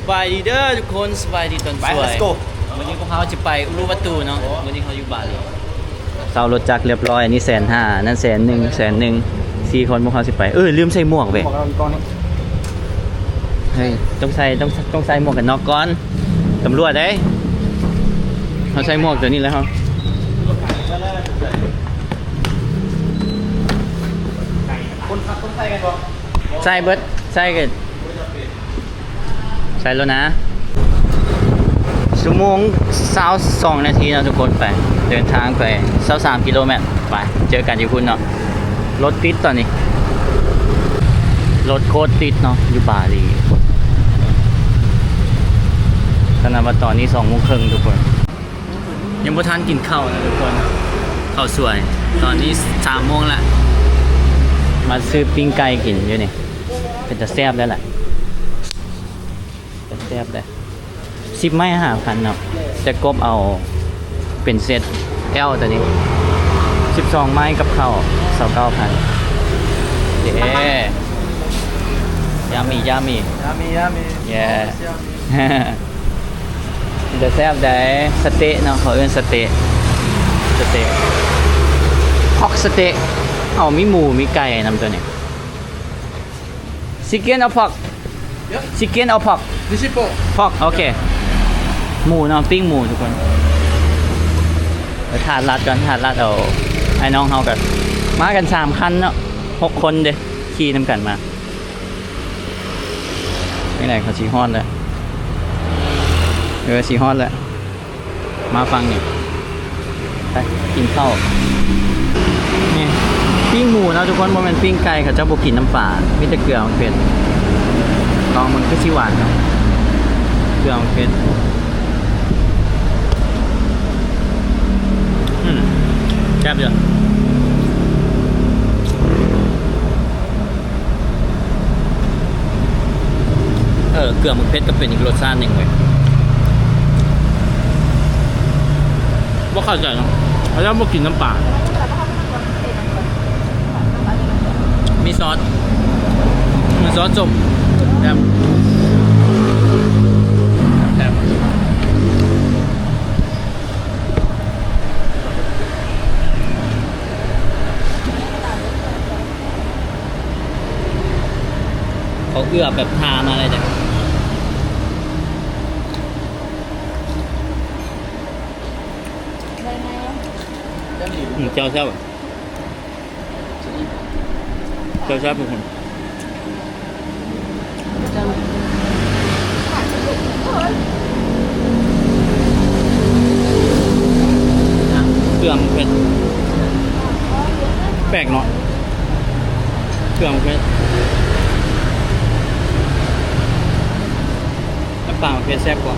ສະບາຍດີເດີທຸກຄົນ ສະບາຍດີຕອນສວຍ. ໄປ let's go. ມື້ນີ້ພວກເຮົາຈະໄປອູລຸວາຕູເນາະ. ມື້ນີ້ເຮົາຢູ່ບາລີ. ເຊົ່າລົດຈັກຮຽບຮ້ອຍ ອັນນີ້ແສນຫ້າ ອັນນັ້ນແສນໜຶ່ງ ແສນໜຶ່ງ ສີ່ຄົນພວກເຮົາຊິໄປ. ເອີ ລືມໃສ່ໝວກເວີຍ. ໝວກເຮົາຢູ່ກ້ອງນີ້. ເຮີ້ຍ ຕ້ອງໃສ່ ຕ້ອງ ຕ້ອງໃສ່ໝວກກັນນັອກກ່ອນ. ຕຳຫຼວດເດ້. ເຮົາໃສ່ໝວກຕົວນີ້ແລ້ວເຮົາ ຄົນຂັບຕ້ອງໃສ່ແມ່ນບໍ່? ໃສ່ເບິດ ໃສ່ກັນ. ໃສ່ແລ້ວນະ. ຊົ່ວໂມງຊາວສອງນາທີເນາະທຸກຄົນ. ໄປ ເດີນທາງໄປຊາວສາມກິໂລແມັດ. ໄປ ເຈີກັນຢູ່ພຸ້ນເນາະ. ລົດຕິດຕອນນີ້ ລົດໂຄດຕິດເນາະ ຢູ່ບາລີ. ຂະໜາດວ່າຕອນນີ້ສອງໂມງເຄິ່ງທຸກຄົນ ຍັງບໍ່ທັນກິນເຂົ້ານະທຸກຄົນ. ເຂົ້າສວຍ ຕອນນີ້ສາມໂມງລະ. ມາຊື້ປີ້ງໄກ່ກິນຢູ່ນີ້ ເປັນຕາແຊບແລ້ວລະ. ແຊບເດ້. ສິບໄມ້ຫ້າພັນເນາະ ແຕ່ກົບເອົາເປັນເຊັດ L ຕົວນີ້ ສິບສອງໄມ້ກັບເຂົ້າ ຊາວເກົ້າພັນ. ເຢ້ yummy yummy. Yummy yummy. Yeah. ເປັນຕາແຊບໃດ. ສະເຕະເນາະ ເຂົາເອີ້ນສະເຕະ ສະເຕະ pork ສະເຕະ. ເອົາ ມີໝູມີໄກ່ນຳຕົວນີ້. Chicken or pork? Yep. Chicken or pork? This is pork. Pork. ໂອເຄ ໝູເນາະ ປີ້ງໝູທຸກຄົນ. ໄປຖາດລັດກ່ອນ ຖາດລັດເອົາ. ອ້າຍນ້ອງເຮົາກໍມາກັນສາມຄັນເນາະ ຫົກຄົນເດ້ ຂີ່ນຳກັນມາ. ຈັ່ງໃດ ເຂົາຊິຮອດແລ້ວ. ເອີ ຊິຮອດແລ້ວ. ມາຝັ່ງນີ້ ໄປກິນເຂົ້າ. ນີ້ປີ້ງໝູເນາະທຸກຄົນ ບໍ່ແມ່ນປີ້ງໄກ່. ເຂົາເຈົ້າບໍ່ກິນນ້ຳປາ ມີແຕ່ເກືອໝາກເຜັດ. ລອງເບິ່ງ ຄືຊິຫວານເນາະ ເກືອໝາກເຜັດ. ອືມ ແຊບຢູ່. ເອີ ເກືອໝາກເຜັດກໍເປັນອີກລົດຊາດໜຶ່ງເວີຍ. ບໍ່ເຂົ້າໃຈເນາະ ເຂົາເຈົ້າບໍ່ກິນນ້ຳປາ. ມີຊອດ ມີຊອດສົ້ມ ແຊບ ແຊບ. ເຂົາເອື້ອແບບທາມາເລີຍເດ້. ອືມ ເຈົ້າແຊບ ເຈົ້າແຊບທຸກຄົນ. ເກືອມັນເຜັດ ແປກເນາະ ເກືອມັນເຜັດ. ນ້ຳປາມັນເຜັດແຊບກວ່າ.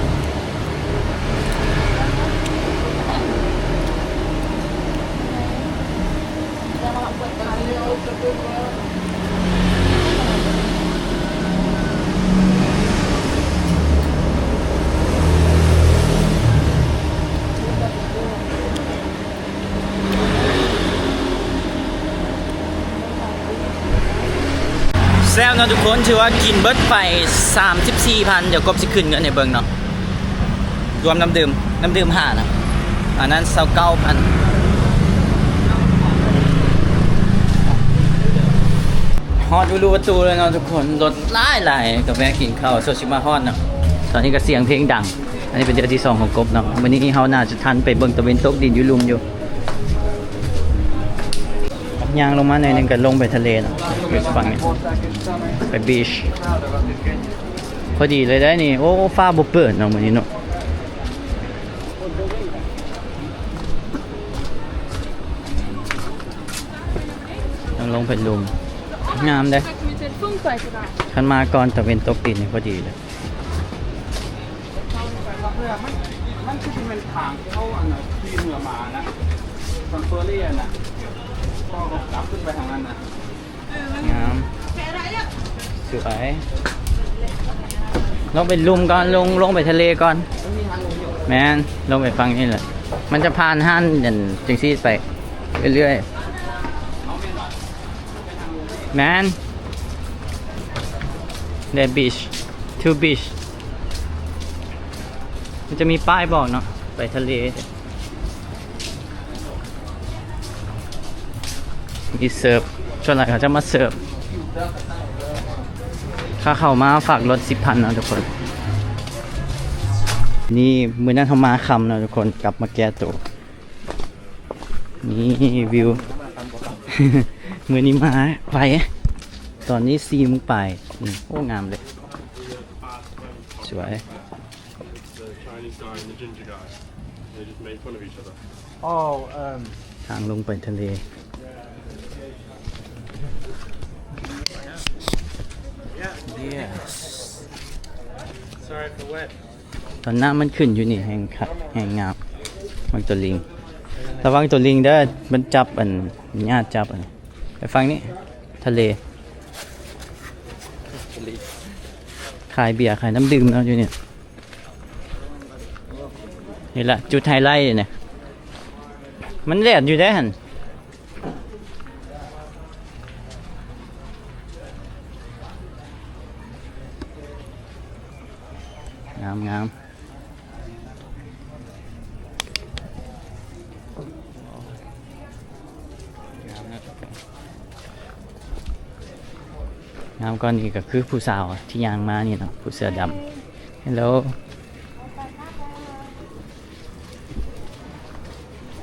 ແຊບເນາະທຸກຄົນ ຖືວ່າກິນເບິດໄປສາມສິບສີ່ພັນ. ດຽວກົບຊິຂຶ້ນເງິນໃຫ້ເບິ່ງເນາະ. ລວມນ້ຳດື່ມ ນ້ຳດື່ມຫ້ານະ ອັນນັ້ນຊາວເກົ້າພັນ. ຮອດອູລຸວາຕູແລ້ວເນາະທຸກຄົນ ລົດຫຼາຍໆ ກໍແວະກິນເຂົ້າ ສ່ວນຊິມາຮອດເນາະ. ຕອນນີ້ກໍສຽງເພງດັງ. ອັນນີ້ເປັນເທື່ອທີສອງຂອງກົບເນາະ. ມື້ນີ້ເຮົາໜ້າຈະທັນໄປເບິ່ງຕາເວັນຕົກດິນຢູ່ລຸ່ມຢູ່. ຍ່າງລົງມາໜ້ອຍໜຶ່ງກໍລົງໄປທະເລເນາະ ຢູ່ຝັ່ງນີ້ ໄປບີຊ. ພໍດີເລີຍໄດ໋ນີ້. ໂອ້ ຟ້າບໍ່ເປີດເນາະມື້ນີ້ເນາະ. ຕ້ອງລົງໄປລຸ່ມ. ງາມເດ້. ຄັນມາກ່ອນຕາເວັນຕົກດິນນີ້ພໍດີເລີຍ. ມັນ ມັນຄືຊິແມ່ນທາງທີ່ເຮົາ ອັນນ່າ ຂີ່ເຮືອມານະ ທາງເຟີຣີອັນນະ ກໍກັບຂຶ້ນໄປທາງນັ້ນນະ. ງາມ ສວຍ. ລົງໄປລຸ່ມກ່ອນ ລົງ ລົງໄປທະເລກ່ອນ. ແມ່ນ ລົງໄປຝັ່ງນີ້ແຫຼະ. ມັນຈະຜ່ານຮ້ານອັນຈັ່ງຊີ້ໄປເລື້ອຍໆ. ແມ່ນ There beach, two beach. ຈະມີປ້າຍບອກເນາະ ໄປທະເລ ມີເສີບ ສ່ວນຫຼາຍເຂົາຈະມາເສີບ. ຄ່າເຂົ້າມາຝາກລົດສິບພັນເນາະທຸກຄົນ. ນີ້ມື້ນັ້ນເຮົາມາຄ່ຳເນາະທຸກຄົນ ກັບມາແກ້ໂຕ. ນີ້ວິວ ມື້ນີ້ມາໄວ ຕອນນີ້ສີ່ໂມງປາຍ. ນີ້ ໂອ້ ງາມເລີຍ ສວຍ. The Chinese guy and the ginger guy. They just made fun of each other. Oh, um, ທາງລົງໄປທະເລ. Yes. Sorry for wet. ຕອນນ້ຳມັນຂຶ້ນຢູ່ນີ້ແຮງຄັກແຮງງາມ. ລະວັງໂຕລິງ ລະວັງໂຕລິງເດີ ມັນຈັບອັນ ຍາດຈັບອັນ. ໄປຝັ່ງນີ້ ທະເລ. ຂາຍເບຍ ຂາຍນ້ຳດື່ມເນາະຢູ່ນີ້. ນີ້ລະຈຸດໄຮໄລນີ້ ມັນແດດຢູ່ເດ້ຫັ້ນ. ງາມໆ. ງາມກວ່ານີ້ກໍຄືຜູ້ສາວທີ່ຍ່າງມານີ້ເນາະ ຜູ້ເສື້ອດຳ. Hello.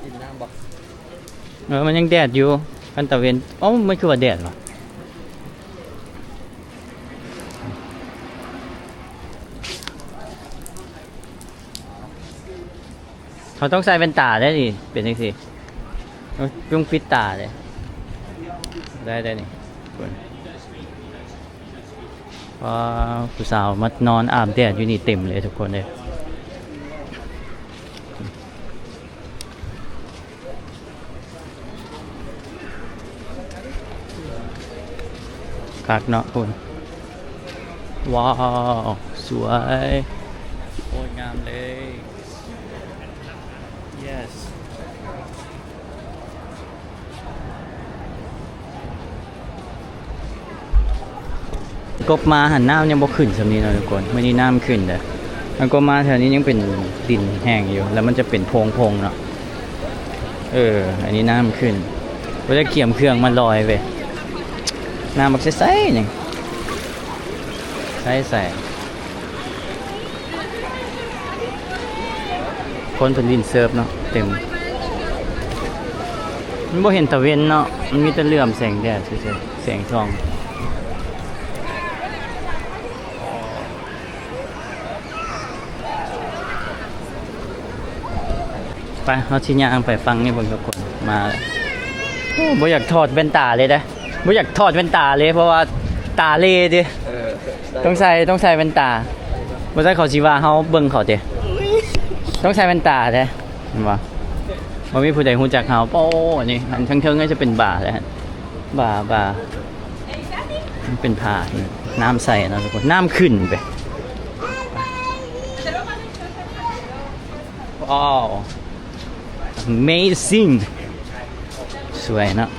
ກິນນ້ຳບໍ່? ເອີ ມັນຍັງແດດຢູ່ ຄັນຕາເວັນ. ເອົ້າ ມັນຄືວ່າແດດຫວາ? ເຮົາຕ້ອງໃສ່ແວ່ນຕາເດ້ນີ້ ເປັນຈັ່ງຊີ້ ຕ້ອງປິດຕາເດ້. ໄດ້ ໄດ້ນີ້ ເບິ່ງ. ວ້າວ ຜູ້ສາວມານອນອາບແດດຢູ່ນີ້ເຕັມເລີຍທຸກຄົນເອີຍ. ຄັກເນາະພຸ້ນ. ວ້າວ ສວຍ ໂຄດງາມເລີຍ. Yes. ກົບມາຫັ້ນນ້ຳຍັງບໍ່ຂຶ້ນສ່ຳນີ້ເນາະທຸກຄົນ. ມື້ນີ້ນ້ຳຂຶ້ນເດີ. ມັນກໍມາແຖວນີ້ຍັງເປັນດິນແຫ້ງຢູ່ ແລ້ວມັນຈະເປັນໂພງໆເນາະ. ເອີ ອັນນີ້ນ້ຳຂຶ້ນ. ບໍ່ໄດ້ກຽມເຄື່ອງມາລອຍເວີຍ. ນ້ຳບັກໃສໆນີ້. ໃສໆ. ຄົນເພິ່ນຫຼິ້ນເສີບເນາະ ເຕັມ. ມັນບໍ່ເຫັນຕາເວັນເນາະ ມັນມີແຕ່ເຫຼື້ອມແສງແດດຊື່ໆ ແສງສ່ອງ. ໄປ ເຮົາຊິຍ່າງໄປຝັ່ງນີ້ເບິ່ງທຸກຄົນ. ມາ ໂອ້ ບໍ່ຢາກຖອດແວ່ນຕາເລີຍເດ້. ບໍ່ຢາກຖອດແວ່ນຕາເລີຍ ເພາະວ່າຕາເລເດ້. ເອີ ຕ້ອງໃສ່ ຕ້ອງໃສ່ແວ່ນຕາ ບໍ່ຊັ້ນເຂົາຊິວ່າເຮົາເບິ່ງເຂົາເດ້. ຕ້ອງໃສ່ແວ່ນຕາເດ້ ເຫັນບໍ່? ບໍ່ມີຜູ້ໃດຮູ້ຈັກເຮົາ. ໂອ້ ອັນນີ້ ອັນເທິງໆ ກໍຈະເປັນບາແລ້ວ ບາ ບາ. ມັນເປັນຜາ ນ້ຳໃສເນາະທຸກຄົນ ນ້ຳຂຶ້ນໄປ. ວ້າວ Amazing ສວຍເນາະ.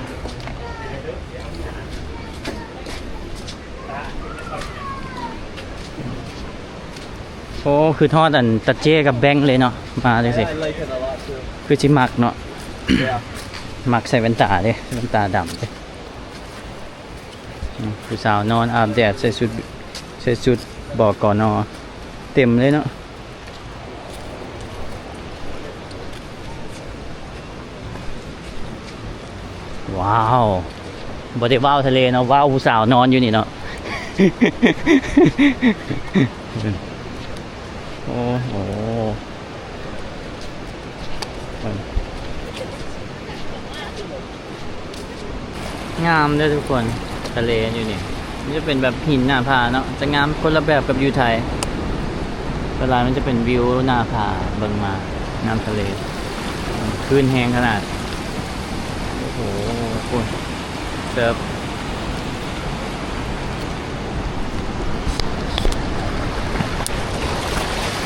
ໂອ້ ຄືທອດອັນຕາເຈ້ກັບແບັງເລີຍເນາະ ມາຈັ່ງຊີ້. Yeah, I like it a lot too. ຄືຊິມັກເນາະ. Yeah. ມັກໃສ່ແວ່ນຕາເດ້ ແວ່ນຕາດຳເດ້. ອືມ ຜູ້ສາວນອນອາບແດດ ໃສ່ຊຸດ ໃສ່ຊຸດ ບກນ ເຕັມເລີຍເນາະ. ວ້າວ ບໍ່ໄດ້ວ້າວທະເລເນາະ ວ້າວຜູ້ສາວນອນຢູ່ນີ້ເນາະ. ໂອ້ໂຫ. ງາມເດີທຸກຄົນ ທະເລຢູ່ນີ້ ມັນຈະເປັນແບບຫີນໜ້າຜາເນາະ ຈະງາມຄົນລະແບບກັບຢູ່ໄທ. ສ່ວນຫຼາຍມັນຈະເປັນວິວໜ້າຜາ ເບິ່ງມານ້ຳທະເລ ຄື້ນແຮງຂະໜາດ. ໂອ້ໂຫ ໂອ້ຍ ເສີບ.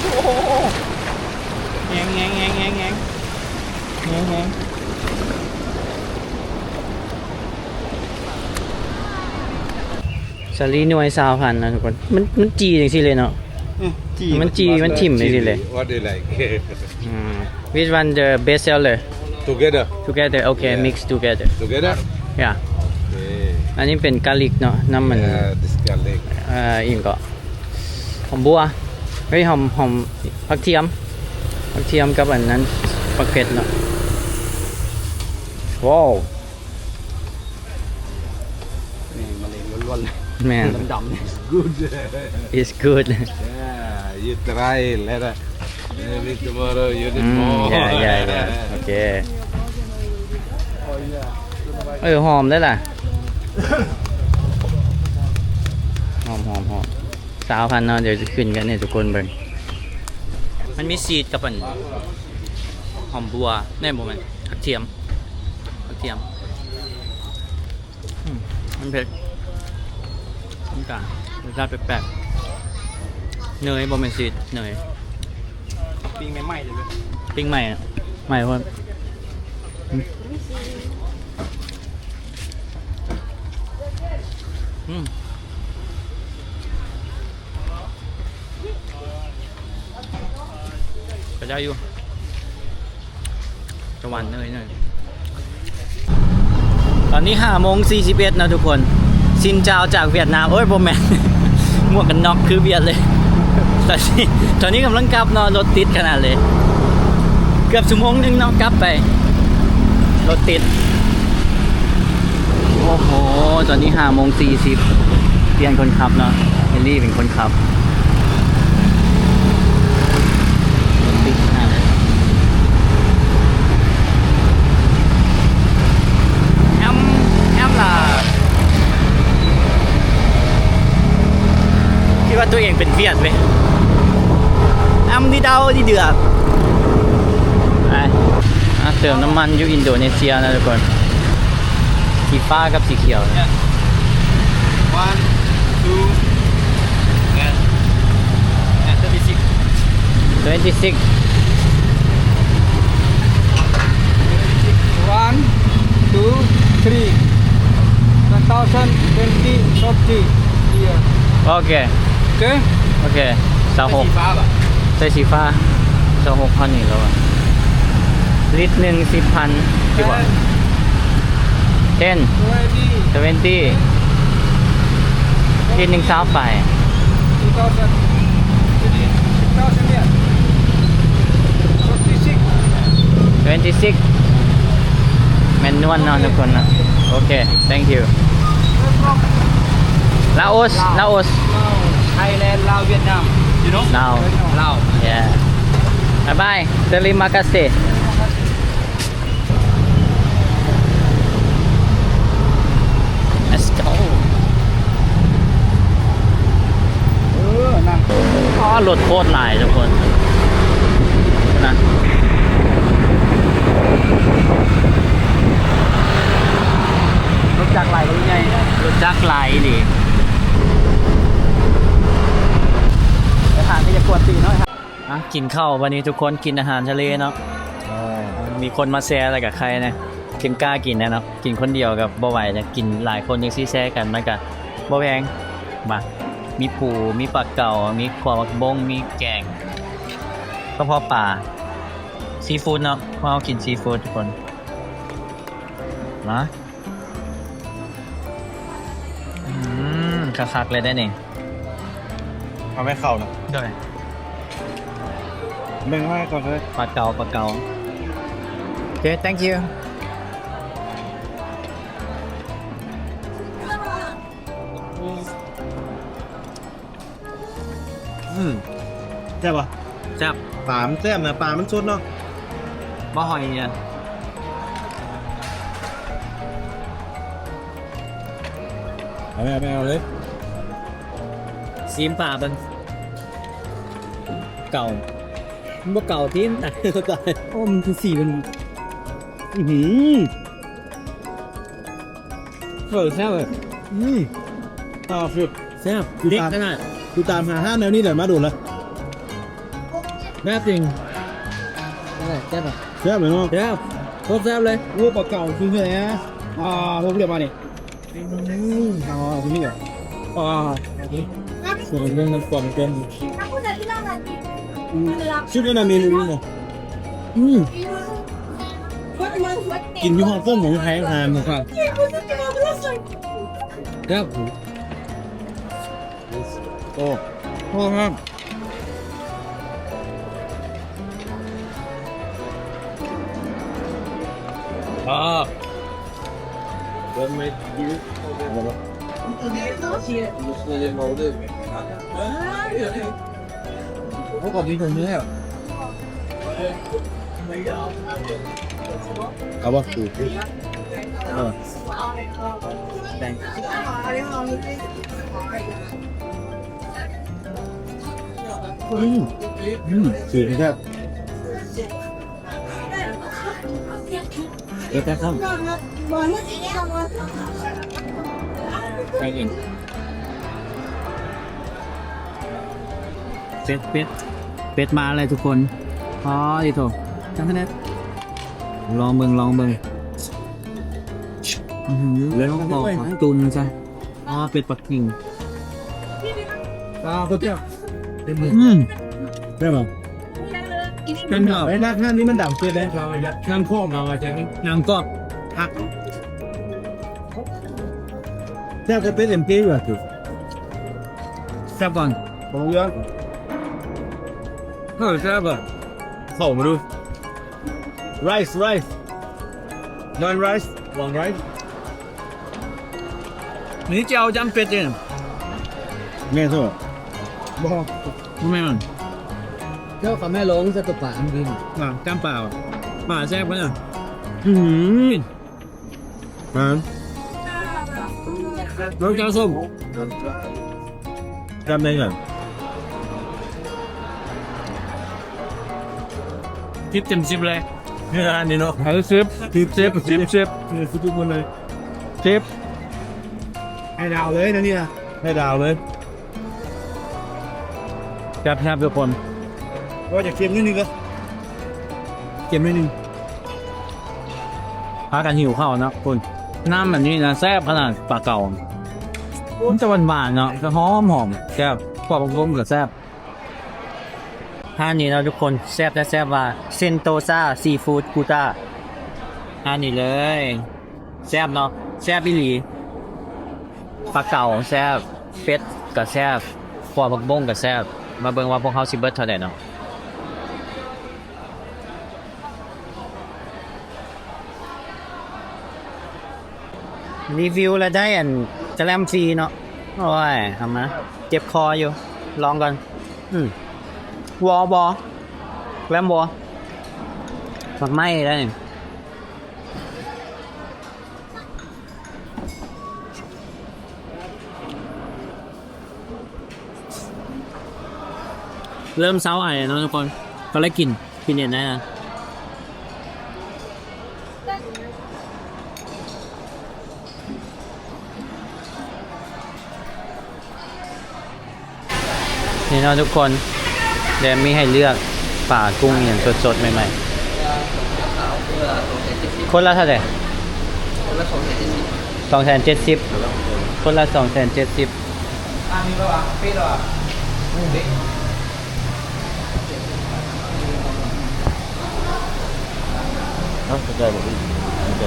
ໂອ້ໂຫ ແຮງ ແຮງ ແຮງ ແຮງ ແຮງ ແຮງ ແຮງ. ສາລີໜ່ວຍຊາວພັນນະທຸກຄົນ ມັນ ມັນຈີ່ຈັ່ງຊີ້ເລີຍເນາະ. ມັນຈີ່ ມັນຖິ້ມໄປຊີ້ແຫຼະ. What do you like? ອືມ Which one the best seller? Together. Together. Okay, yeah. Mix together. Together? Yeah. Okay. ອັນນີ້ເປັນກາລິກເນາະ ນ້ຳມັນ Yeah, this garlic. ເອີ ອີ່ຫຍັງເກາະ ຫອມບົ່ວ ເຮີ້ຍ ຫອມ ຫອມ ຜັກທຽມ ຜັກທຽມກັບອັນນັ້ນ ບັກເຜັດເນາະ. ວ້າວ ແມ່ນມະເລັງລ້ວນໆ ແມ່ນ ດຳໆ It's good. It's good. Yeah, you try later. Maybe tomorrow you need more. ອືມ yeah, yeah, yeah. ໂອເຄ ເອີ ຫອມເດ້ລະ ຫອມ ຫອມ ຫອມ. ຊາວພັນເນາະ ດຽວຈະຂຶ້ນກັນໃຫ້ທຸກຄົນເບິ່ງ. ມັນມີຊີດກັບອັນ ຫອມບົ່ວ ແມ່ນບໍ່ແມ່ນ ກະທຽມ ກະທຽມ. ອືມ ມັນເຜັດ ມັນກາງ ລົດຊາດແປກໆ. ເນີຍ ບໍ່ແມ່ນຊີດ ເນີຍ. ປີ້ງໃໝ່ໆ ເລີຍ ປີ້ງໃໝ່ ໃໝ່ໂພດ. ອືມ ກໍໄດ້ຢູ່ ຈະຫວານເນີຍໆ. ຕອນນີ້ຫ້າໂມງສີ່ສິບເອັດເນາະທຸກຄົນ. ຊິນເຈົ້າຈາກຫວຽດນາມ ໂອ້ຍ ບໍ່ແມ່ນ ໝວກກັນນັອກຄືຫວຽດເລີຍ. ຕອນນີ້ ຕອນນີ້ກຳລັງກັບເນາະ ລົດຕິດຂະໜາດເລີຍ ເກືອບຊົ່ວໂມງໜຶ່ງເນາະ ກັບໄປ ລົດຕິດ. ໂອ້ໂຫ ຕອນນີ້ຫ້າໂມງສີ່ສິບ ປ່ຽນຄົນຂັບເນາະ ເອລລີເປັນຄົນຂັບ. ແອມ ແອມລະ ຄິດວ່າຕົວເອງເປັນຫວຽດເວີຍ ອຳດີເດົາດີເດືອ. ໄປ ມາເຕີມນ້ຳມັນຢູ່ອິນໂດເນເຊຍນະທຸກຄົນ. ສີຟ້າກັບສີຂຽວນະ. One, two, and, and thirty-six. Twenty-six. One, two, three. Ten thousand, twenty, thirty. Yeah. ໂອເຄ ໂອເຄ ໂອເຄ ຊາວຫົກ ໃສ່ສີຟ້າ ຊາວຫົກພັນນີ້ແລ້ວ ລິດໜຶ່ງສິບພັນ ຊິບໍ່ ເທັນ twenty ລິດໜຶ່ງຊາວປາຍ twenty-six ແມ່ນນວນເນາະທຸກຄົນເນາະ. ໂອເຄ Thank you. Laos, Laos. Thailand, Laos, Vietnam. You know? Laos. Laos. Yeah. Bye bye. Terima kasih. Let's go. ເອີ ນັ່ງ ອໍ ລົດໂຄດຫຼາຍທຸກຄົນນະ ລົດຈັກຫຼາຍ ລົດໃຫຍ່ ລົດຈັກຫຼາຍອີ່ຫຼີ ໄປທາງທີ່ຈະກວດຕີເນາະ. ອ່ະ ກິນເຂົ້າ ວັນນີ້ທຸກຄົນກິນອາຫານທະເລເນາະ. ເອີ ມີຄົນມາແຊ ແລ້ວກະໄຄແນ່ ຈຶ່ງກ້າກິນແນ່ເນາະ. ກິນຄົນດຽວກໍບໍ່ໄຫວແຫຼະ ກິນຫຼາຍຄົນຈັ່ງຊີ້ແຊກັນ ມັນກະບໍ່ແພງ. ມາ ມີປູ ມີປາເກົາ ມີຂົ້ວຜັກບົ້ງ ມີແກງ ກະເພາະປາ ຊີຟູດເນາະ. ພວກເຮົາກິນຊີຟູດທຸກຄົນ ມາ. ອືມ ຄັກໆ ເລີຍເດ້ນີ້ ເອົາໄວ້ເຂົ້າເນາະ. ໂດຍ ແບ່ງໄວ້ກ່ອນເລີຍ ປາເກົາ ປາເກົາ. ໂອເຄ Thank you. ອືມ ແຊບບໍ່? ແຊບ ປາມັນແຊບນະ ປາມັນສົດເນາະ. ບໍ່ຫອຍນີ້ນະ ເອົາເລີຍ ເອົາເລີຍ ຊີມປາເບິ່ງ. ເກົາ ມັນບໍ່ເກົາຕິ ມັນຕາຍ. ໂອ້ ມັນຄືສີມັນ ອືຫື ເອີ ແຊບເລີຍ. ອືມ ອ່າ ຄື ແຊບ ຄື ເດັດ ຕາມ ຂະໜາດ ຄືຕາມຫາຮ້ານແນວນີ້ແຫຼະ ມາດົນລະ ແຊບຈິງ. ແຊບ ແຊບເລີຍເນາະ ແຊບ ໂຄດແຊບເລີຍ. ໂອ້ ປາເກົາຄືແທ້ ອ່າ ໂຫ ດຽວມານີ້ ອືມ ອ່າ ຄືນີ້ ອ່າ ສ່ວນເລື່ອງນ້ຳປອມເປັນ ອືມ ຊຸດອັນນັ້ນເມນູນີ້ນະ ອືມ ກິນຢູ່ຮ່ອງກົງຂອງໄທຫານ ແຊບ. ໂອ້ ໂອ້ ແຊບ. ອ່າ ເຂົາກໍມີຕົງນີ້ແຫຼະ. ເອົາບໍ່? ເອີ ອືມ ອືມ ສີແຊບ. ເຮັດແຕ່ຊ້ຳ ໃສ່ອີກ ເປັດ ເປັດ ເປັດມາແລ້ວທຸກຄົນ. ອໍ ອີໂທ້ ຈັ່ງຊັ້ນແຫຼະ ລອງເບິ່ງ ລອງເບິ່ງ. ອືຫື ແລ້ວກໍຕຸ່ມຊະ. ອ່າ ເປັດປັກກິ່ງ ອ່າ ເປັດແກ້ວ ອືມ ແມ່ນບໍ່? ເປັນແບບ ໄອ້ຮ້ານນີ້ມັນດັງເປັດເດ້ ນ້ຳຂອງເຮົາອາຈານ ໜັງກອບ ຜັກ ແຊບກວ່າເປັດເອັມພີວ່າ ແຊບກ່ອນ ຂອງເຫຼືອ ເອີ ແຊບອະ ເຂົ້າມາດູ rice rice non rice ລອງ rice. ນີ້ແຈ່ວຈ້ຳເປັດເດ້ ແມ່ນບໍ່? ບໍ່ ບໍ່ແມ່ນ ເຈົ້າກໍແມ່ນລອງໃສ່ຕົວປາອັນນີ້ ອ່າ ຈ້ຳປາ ປາແຊບຂະໜາດ ອືມ ມາ ລອງແຈ່ວສົ້ມ ຈ້ຳໄດ້ຫຍັງ ສິບເຕັມສິບເລີຍ ເອີ ອັນນີ້ເນາະ ເອີ ສິບ ສິບ ສິບ ເອີ ສຸດໆ ໝົດເລີຍ ສິບ ໃຫ້ດາວເລີຍນະນີ້ນະ ໃຫ້ດາວເລີຍ ແຊບໆ ທຸກຄົນ ວ່າຈະເຄັມນິດໜຶ່ງກໍ ເຄັມໜ້ອຍໜຶ່ງ ພາກັນຫິວເຂົ້າເນາະ ຄຸນ ນ້ຳແບບນີ້ນະ ແຊບຂະໜາດ ປາເກົາ ມັນຈະຫວານໆ ເນາະ ຈະຫອມໆ ແຊບ ພວກຜົມກໍແຊບ. ຮ້ານນີ້ເນາະທຸກຄົນ ແຊບແທ້ແຊບວ່າ ເຊັນໂຕຊາຊີຟູດກູຕ້າ ຮ້ານນີ້ເລີຍ ແຊບເນາະ ແຊບອີ່ຫຼີ ປາເກົາແຊບ ເປັດກໍແຊບ ຂົ້ວຜັກບົ້ງກໍແຊບ ມາເບິ່ງວ່າພວກເຮົາຊິເບິດເທົ່າໃດເນາະ. ຣີວິວແລ້ວໄດ້ອັນກະແລັມຟຣີເນາະ ໂອ້ຍ ເອົາມາ ເຈັບຄໍຢູ່ ລອງກ່ອນ ອືມ ວໍ ວໍ ແກລັມວໍ ໝາກໄມ້ໄດ້ ເລີ່ມເຊົາໄອແລ້ວເນາະທຸກຄົນ ກໍເລີຍກິນ ກິນເຢັນໄດ້ນະ ນີ້ເນາະທຸກຄົນ ແລະມີໃຫ້ເລືອກປາກຸ້ງອີ່ຫຍັງສົດໆ ໃໝ່ໆ ຄົນລະເທົ່າໃດ? ຄົນລະສອງແສນເຈັດສິບ ຄົນລະສອງແສນເຈັດສິບ. ເອົາ ເຂົ້າໃຈບໍ່? ເຂົ້າໃຈ.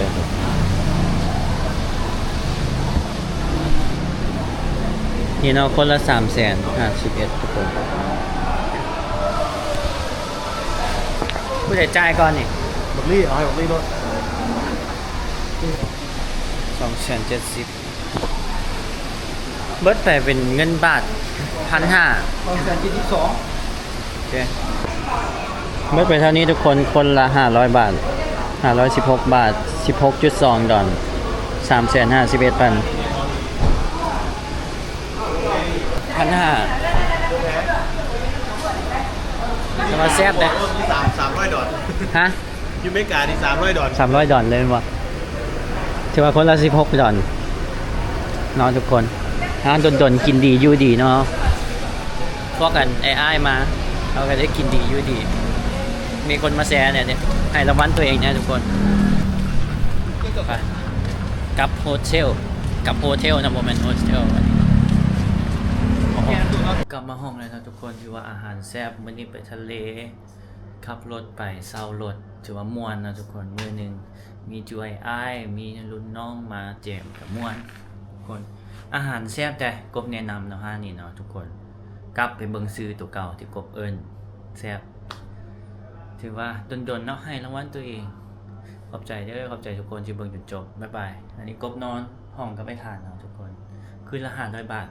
ນີ້ເນາະ ຄົນລະສາມແສນຫ້າສິບເອັດ ທຸກຄົນ. ຜູ້ໃດຈ່າຍກ່ອນນີ້? ບັກລີ້ ເອົາໃຫ້ບັກລີ້ໂລດ. ສອງແສນເຈັດສິບ ເບິດໄປເປັນເງິນບາດ ພັນຫ້າ ສອງແສນເຈັດສິບສອງ. ໂອເຄ ເບິດໄປເທົ່ານີ້ທຸກຄົນ ຄົນລະຫ້າຮ້ອຍບາດ ຫ້າຮ້ອຍສິບຫົກບາດ ສິບຫົກຈຸດສອງດອນ ສາມແສນຫ້າສິບເອັດພັນ ພັນຫ້າ ແຕ່ວ່າແຊບເດ້ ສາມ ສາມຮ້ອຍດອນ ຮະ? ຢູ່ເມການີ້ສາມຮ້ອຍດອນ ສາມຮ້ອຍດອນເລີຍແມ່ນບໍ່? ຖືວ່າຄົນລະສິບຫົກດອນເນາະທຸກຄົນ. ອ່າ ດົນໆ ກິນດີຢູ່ດີເນາະ ພວກກັນອ້າຍໆ ມາ ເຮົາກໍໄດ້ກິນດີຢູ່ດີ ມີຄົນມາແຊແດ່ເດ້ ໃຫ້ລາງວັນຕົວເອງແດ່ທຸກຄົນ. ໄປ ກັບໂຮເທວ ກັບໂຮເທວນະ ບໍ່ແມ່ນໂຮສເທວ. ກັບມາຫ້ອງແລ້ວເນາະທຸກຄົນ ຖືວ່າອາຫານແຊບ ມື້ນີ້ໄປທະເລ ຂັບລົດໄປ ເຊົ່າລົດ ຖືວ່າມ່ວນເນາະທຸກຄົນ ມື້ໜຶ່ງ ມີຈຸອ້າຍ ມີລຸ້ນນ້ອງມາແຈມກະມ່ວນທຸກຄົນ ອາຫານແຊບແຕ່ ກົບແນະນຳເນາະ ຮ້ານນີ້ເນາະທຸກຄົນ ກັບໄປເບິ່ງຊື່ໂຕເກົ່າທີ່ກົບເອີ້ນ ແຊບ ຖືວ່າດົນໆເນາະ ໃຫ້ລາງວັນຕົວເອງ ຂອບໃຈເດີ ຂອບໃຈທຸກຄົນທີ່ເບິ່ງຈົນຈົບ ບາຍບາຍ ອັນນີ້ກົບນອນຫ້ອງກັບອ້າຍທ່ານເນາະທຸກຄົນ ຄືນລະຫ້າຮ້ອຍບາດ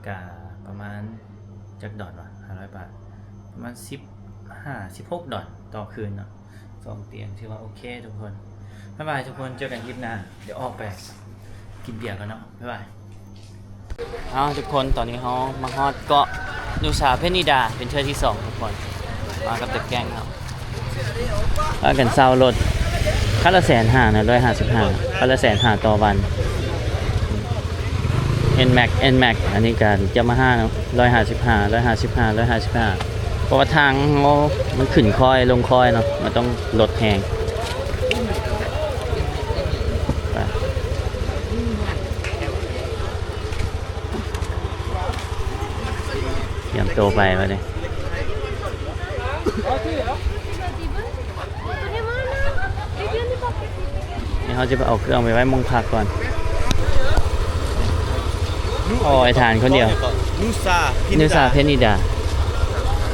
ກະປະມານຈັກດອນວະ ຫ້າຮ້ອຍບາດ ປະມານສິບຫ້າ ສິບຫົກດອນຕໍ່ຄືນເນາະ ສອງຕຽງ ຖືວ່າໂອເຄທຸກຄົນ ບາຍບາຍທຸກຄົນ ເຈີກັນຄລິບໜ້າ ດຽວອອກໄປກິນເບຍກ່ອນເນາະ ບາຍບາຍ. ເອົາທຸກຄົນ ຕອນນີ້ເຮົາມາຮອດເກາະນູຊາເພັນນີດາ ເປັນເທື່ອທີສອງທຸກຄົນ ມາກັບແຕ່ແກ້ງເຮົາ ພາກັນເຊົ່າລົດ ຄັນລະແສນຫ້ານະ ຮ້ອຍຫ້າສິບຫ້າ ຄັນລະແສນຫ້າຕໍ່ວັນ ເອັນແມັກ ເອັນແມັກ ອັນນີ້ກະຢາມາຮາເນາະ ຮ້ອຍຫ້າສິບຫ້າ ຮ້ອຍຫ້າສິບຫ້າ ຮ້ອຍຫ້າສິບຫ້າ ເພາະວ່າທາງເຮົາມັນຂຶ້ນຄ່ອຍລົງຄ່ອຍເນາະ ມັນຕ້ອງລົດແຮງ ໄປ ຕຽມໂຕໄປບາດນີ້ ນີ້ເຮົາຈະໄປເອົາເຄື່ອງໄປໄວ້ໝ່ອງພັກກ່ອນ ອໍ ອ້າຍທ່ານຄົນດຽວ ນູຊາ ນູຊາເພັນນີດາ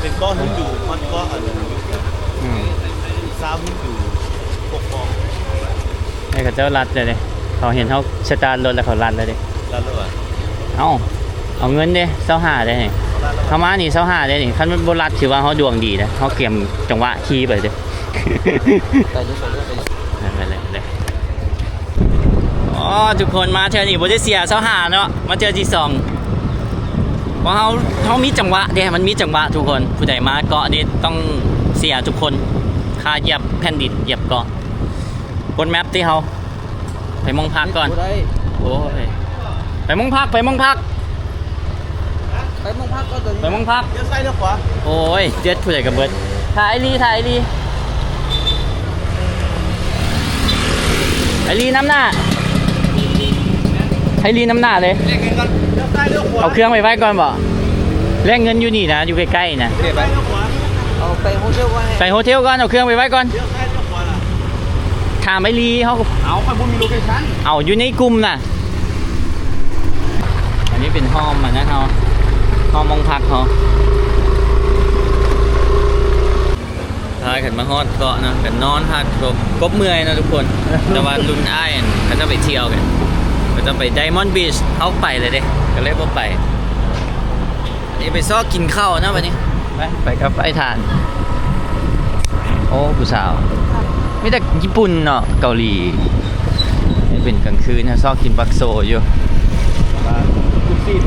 ເປັນເກາະຮິນດູ ມັນເກາະອັນ ອືມ ຊາວຮິນດູປົກຄອງ ໃຫ້ເຂົາເຈົ້າລັດເລີຍເດ້ ເຂົາເຫັນເຮົາສະຕາດລົດແລ້ວເຂົາລັດເລີຍເດ້ ລັດແລ້ວຫວາ? ເອົ້າ ເອົາເງິນເດ້ ຊາວຫ້າເດ້ນີ້ ເຮົາມານີ້ຊາວຫ້າເດ້ນີ້ ຄັນມັນບໍ່ລັດຖືວ່າເຮົາດວງດີເດ້ ເຮົາກຽມຈັງຫວະຂີ່ໄປເດ້ ໄປເລີຍ ໄປເລີຍ ໄປເລີຍ ອໍ ທຸກຄົນ ມາເທື່ອນີ້ບໍ່ໄດ້ເສຍຊາວຫ້າເນາະ ມາເທື່ອທີສອງ ເພາະເຮົາ ເຮົາມີຈັງຫວະເດ້ ມັນມີຈັງຫວະທຸກຄົນ ຜູ້ໃດມາເກາະນີ້ຕ້ອງເສຍທຸກຄົນ ຄ່າຢຽບແຜ່ນດິນ ຢຽບເກາະ ກົດແມັບຕິເຮົາ ໄປໝ່ອງພັກກ່ອນ ບໍ່ໄດ້ ໂອ້ຍ ໄປໝ່ອງພັກ ໄປໝ່ອງພັກ ໄປໝ່ອງພັກກ່ອນ ໄປໝ່ອງພັກ ລ້ຽວຊ້າຍລ້ຽວຂວາ ໂອ້ຍ ເຈັດຜູ້ໃດກະເບິດ ຖ່າຍລີ່ ຖ່າຍລີ່ ໄປລີ່ນຳໜ້າ ໃຫ້ລີ່ນຳໜ້າເລີຍ ລ້ຽວຊ້າຍລ້ຽວຂວາ ເອົາເຄື່ອງໄປໄວ້ກ່ອນບໍ ແລກເງິນຢູ່ນີ້ນະ ຢູ່ໃກ້ໆນະ ໂອເຄ ໄປ ເອົາໄປໂຮເທວກ່ອນ ໄປໂຮເທວກ່ອນ ເອົາເຄື່ອງໄປໄວ້ກ່ອນ ລ້ຽວຊ້າຍລ້ຽວຂວາລະ ຖາມໄອ້ລີ ເຮົາ ເອົາ ຂ້ອຍບໍ່ມີໂລເຄຊັນ ເອົາ ຢູ່ໃນກຸ່ມນະ ອັນນີ້ເປັນຮ່ອມອັນນັ້ນເຮົາ ຮ່ອມຫ້ອງພັກເຮົາ ພາກັນມາຮອດເກາະເນາະ ກະນອນພັກ ກົບ ກົບເມື່ອຍເນາະທຸກຄົນ ແຕ່ວ່າລຸ້ນອ້າຍ ເຂົາເຈົ້າໄປທ່ຽວກັນ ເຂົາເຈົ້າໄປໄດມອນບີຊ ເຮົາໄປແລ້ວເດ້ ກະເລີຍບໍ່ໄປ ນີ້ໄປຊອກກິນເຂົ້າເນາະບາດນີ້ ໄປ ໄປກັບອ້າຍທ່ານ ໂອ້ ຜູ້ສາວ ມີແຕ່ຍີ່ປຸ່ນເນາະ ເກົາຫຼີ ນີ້ເປັນກາງຄືນ ຊອກກິນບັກໂຊຢູ່ ຊຸບລູກຊີ້ນ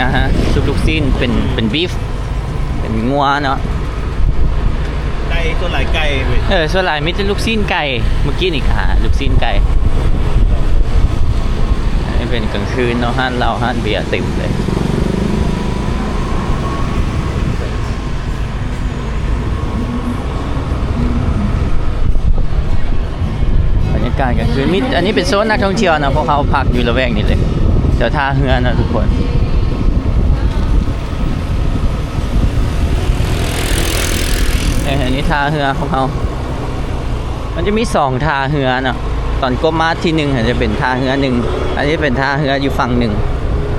ອາຮະ ຊຸບລູກຊີ້ນ ເປັນ ເປັນບີຟ ເປັນງົວເນາະ ໄກ່ ສ່ວນຫຼາຍໄກ່ເວີຍ ເອີ ສ່ວນຫຼາຍມີແຕ່ລູກຊີ້ນໄກ່ ມື້ກີ້ນີ້ກະຫາລູກຊີ້ນໄກ່ ອັນນີ້ເປັນກາງຄືນເນາະ ຮ້ານເຫຼົ້າ ຮ້ານເບຍເຕັມເລີຍ ບັນຍາກາດກາງຄືນ ມີ ອັນນີ້ເປັນໂຊນນັກທ່ອງທ່ຽວເນາະ ພວກເຮົາພັກຢູ່ລະແວກນີ້ເລີຍ ແຖວທ່າເຮືອເນາະທຸກຄົນ. ເອີ ອັນນີ້ທ່າເຮືອຂອງເຮົາ ມັນຈະມີສອງທ່າເຮືອເນາະ ຕອນກົບມາທີໜຶ່ງ ອາດຈະເປັນທ່າເຮືອໜຶ່ງ ອັນນີ້ເປັນທ່າເຮືອຢູ່ຝັ່ງໜຶ່ງ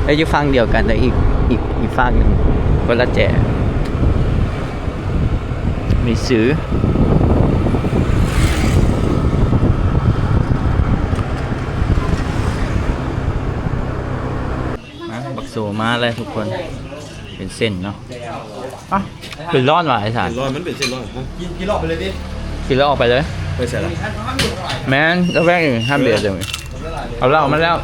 ແລະ ຢູ່ຝັ່ງດຽວກັນ ແຕ່ອີກ ອີກ ອີກຟາກໜຶ່ງ ຄົນລະແຈ ມີຊື່ ມາ ບັກໂຊມາແລ້ວທຸກຄົນ ເປັນເສັ້ນເນາະ ອ່ະ ເປັນລ້ອນຫວາ ໄອ້ສານ ເປັນລ້ອນ ມັນເປັນເສັ້ນລ້ອນ ກິນ ກິນລອກໄປເລີຍຕິ ກິນແລ້ວອອກໄປເລີຍ ໄປໃສລະ ແມ່ນ ລະແວກນີ້ ຫ້າມເບຍ ເອົາເຫຼົ້າມາແລ້ວ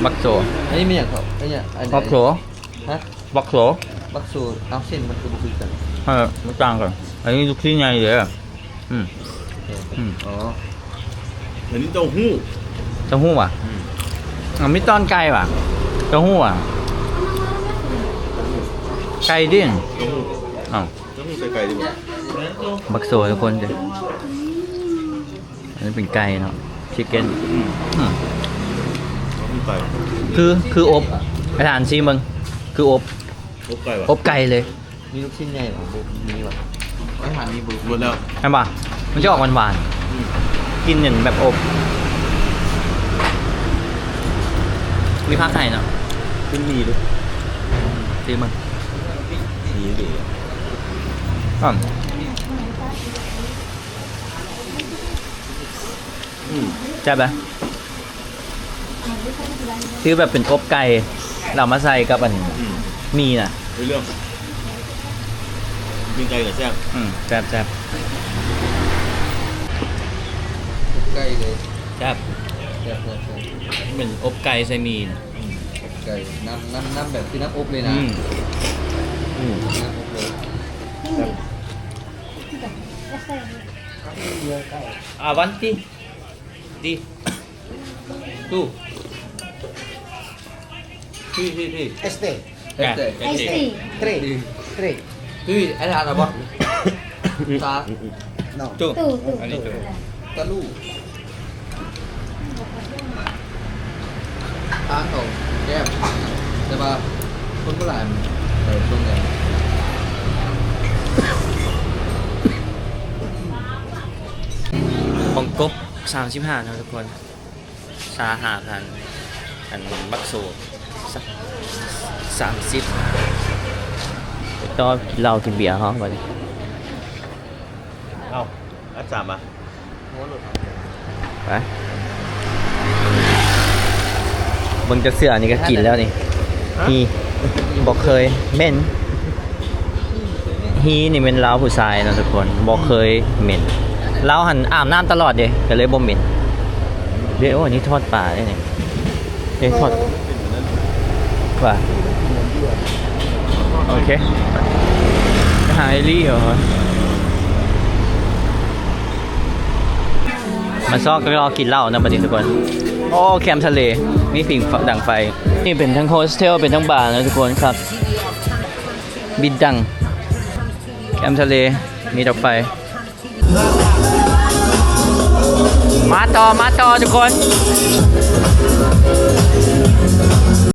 ບັກໂຊ ອັນນີ້ແມ່ນຫຍັງເຂົາ ອັນນີ້ ອັນ ບັກໂຊ ຮະ ບັກໂຊ ບັກໂຊ ເອົາ ເສັ້ນມັນຄືບໍ່ຄືກັນ ເອີ ມັນຕ່າງກັນ ອັນນີ້ລູກຊີ້ນໃຫຍ່ເດ້ ອືມ ອືມ ອໍ ອັນນີ້ເຕົ້າຫູ້ ເຕົ້າຫູ້ຫວາ ອືມ ອາ ມີຕອນໄກ່ຫວາ ເຕົ້າຫູ້ຫວາ ໄກ່ຕິ ເຕົ້າຫູ້ ເອົ້າ ເຕົ້າຫູ້ໃສ່ໄກ່ຕິ ບັກໂຊທຸກຄົນເດ້ ອັນນີ້ເປັນໄກ່ເນາະ ຊິກເກັນ ອືມ ອືມ ຄື ຄືອົບ ໄປທານຊີມເບິ່ງ ຄືອົບ ອົບໄກ່ຫວາ? ອົບໄກ່ເລີຍ. ມີລູກຊີ້ນໃຫຍ່ບໍ່? ບໍ່ມີຫວາ? ໄວ້ຫາມີບໍ່? ໝົດແລ້ວ. ແມ່ນບໍ່? ມັນຈະອອກຫວານໆ. ອືມ ກິ່ນເໝັນແບບອົບ. ມີຜັກໄຫເນາະ. ຂຶ້ນໝີ່ດູ. ຊີມເບິ່ງ. ດີເດ. ອືມ ແຊບເດ້. ຄືແບບເປັນອົບໄກ່ ແລ້ວເອົາມາໃສ່ກັບອັນ ອືມ ໝີ່ນະ. ເປັນເລື່ອງ ປີ້ງໄກ່ກໍແຊບ. ອືມ ແຊບໆ. ອົບໄກ່ເລີຍ. ແຊບ ແຊບໆໆ. ເປັນອົບໄກ່ໃສ່ໝີ່ນະ. ອືມ ອົບໄກ່ ນ້ຳ ນ້ຳ ນ້ຳແບບຄືນ້ຳອົບເລີຍນະ. ອືມ ອືມ ນ້ຳອົບເລີຍ. ແຊບ. ອາວັນຕິ Di. Tu. Ti, ti, ti. Este. Este. Este. Tres. Tres. Ti, ada apa? Sa. No. Tu. Tu, tu. Ani tu. Telu. Atau. Ya. Coba. Pun pulang. Baik, pun ya. ຂອງກົບ ສາມສິບຫ້າເນາະທຸກຄົນ ຊາວຫ້າພັນ. ອັນບັກໂຊ ສາມສິບ. ໄປຕໍ່ກິນເຫຼົ້າກິນເບຍເຮົາບັດນີ້. ເອົ້າ ອັດສາມມາ ໄປ ເບິ່ງຈາກເສື້ອນີ້ກໍກິນແລ້ວນີ້. ຮະ? ຮີ ບໍ່ເຄີຍເໝັນ. ຮີນີ້ແມ່ນລາວຜູ້ຊາຍເນາະທຸກຄົນ ບໍ່ເຄີຍເໝັນ. ລາວຫັ້ນອາບນ້ຳຕະຫຼອດເດ້ ກໍເລີຍບໍ່ເໝັນເດ້. ໂອ້ ອັນນີ້ທອດປາເດ້ນີ້. ເດ້ ທອດວ່າ. ໂອເຄ ໄປຫາໄອລີເອີ. ມາຊອກກໍລໍກິນເຫຼົ້ານຳບັດນີ້ທຸກຄົນ. ໂອ້ ແຄມທະເລ ມີຜິງດັງໄຟ. ນີ້ເປັນທັງໂຮສເທວ ເປັນທັງບາເນາະທຸກຄົນ. ຄັບ ບິນດັງ ແຄມທະເລ ມີດອກໄຟ. ມາຕໍ່ ມາຕໍ່ທຸກຄົນ.